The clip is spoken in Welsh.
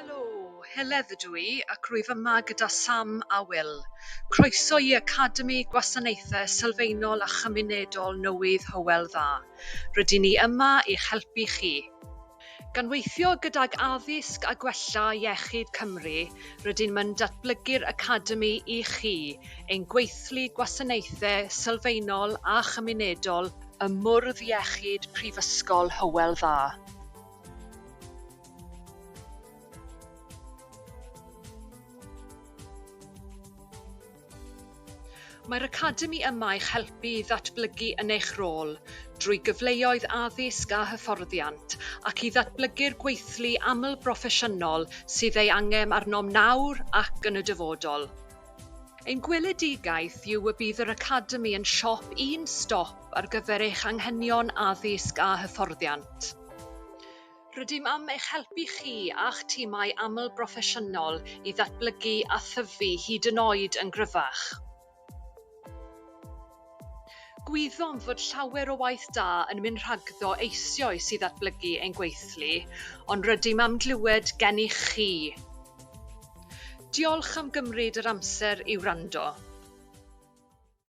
Helo, Heledd ydw i ac rwyf yma gyda Sam a Will. Croeso i Academi Gwasanaethau Sylfaenol a Chymunedol Newydd Hywel Dda. Rydyn ni yma i'ch helpu chi. Gan weithio gydag Addysg a Gwella Iechyd Cymru, rydym yn datblygu'r Academi i chi, ein gweithlu gwasanaethau sylfaenol a chymunedol ym Mwrdd Iechyd Prifysgol Hywel Dda. Mae'r Academi yma i'ch helpu i ddatblygu yn eich rôl, drwy gyfleoedd addysg a hyfforddiant, ac i ddatblygu'r gweithlu aml-broffesiynol sydd ei angen arnom nawr ac yn y dyfodol. Ein gweledigaeth yw y bydd yr Academi yn siop un stop ar gyfer eich anghenion addysg a hyfforddiant. Rydym am eich helpu chi a'ch timau aml-broffesiynol i ddatblygu a thyfu hyd yn oed yn gryfach. Gwyddom fod llawer o waith da yn mynd rhagddo eisoes i ddatblygu ein gweithlu, ond rydym am glywed gennych chi. Diolch am gymryd yr amser i wrando.